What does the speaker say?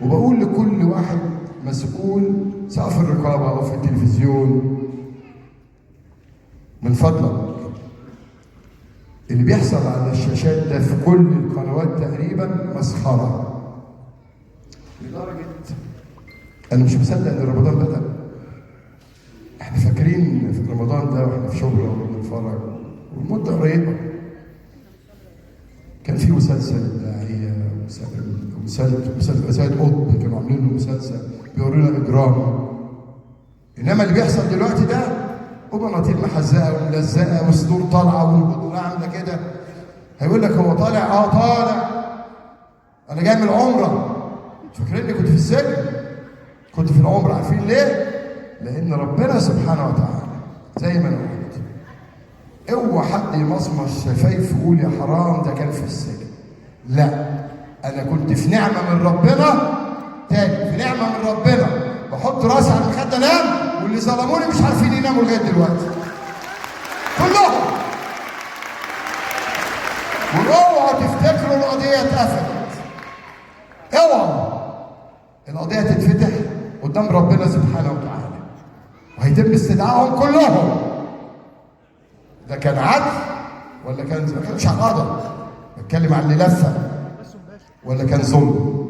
وبقول لكل واحد مسؤول سواء في الرقابة او في التلفزيون، من فضلك اللي بيحصل على الشاشات ده في كل القنوات تقريبا مسخرة، لدرجة انا مش مصدق ان رمضان بدا. احنا فاكرين في رمضان ده واحنا في شبرا وبنتفرج والمدة قريبه، كان في مسلسل الداعية، مسلسل سيد قطب، كانوا عاملين له مسلسل بيورونا اجرام. انما اللي بيحصل دلوقتي ده وبناطيل محزقه وملزقه وصدور طالعه والبطونه عامله كده. هيقول لك هو طالع، طالع، انا جاي من العمرة. فاكريني كنت في السجن؟ كنت في العمرة. عارفين ليه؟ لان ربنا سبحانه وتعالى زي ما انا قلت، اوعى حد يمصمص شفايفه ويقول يا حرام ده كان في السجن. لا، انا كنت في نعمه من ربنا، تاني في نعمه من ربنا، بحط راسي على المخدة انام، واللي ظلموني مش عارفين يناموا لغاية دلوقتي كلهم. واوعوا تفتكروا القضية اتقفلت، اوعوا القضية تتفتح قدام ربنا سبحانه وتعالى، وهيتم استدعائهم كلهم. ده كان عدل ولا كان، ما كانش عدل، بتكلم عن اللي لفه، ولا كان ظلم؟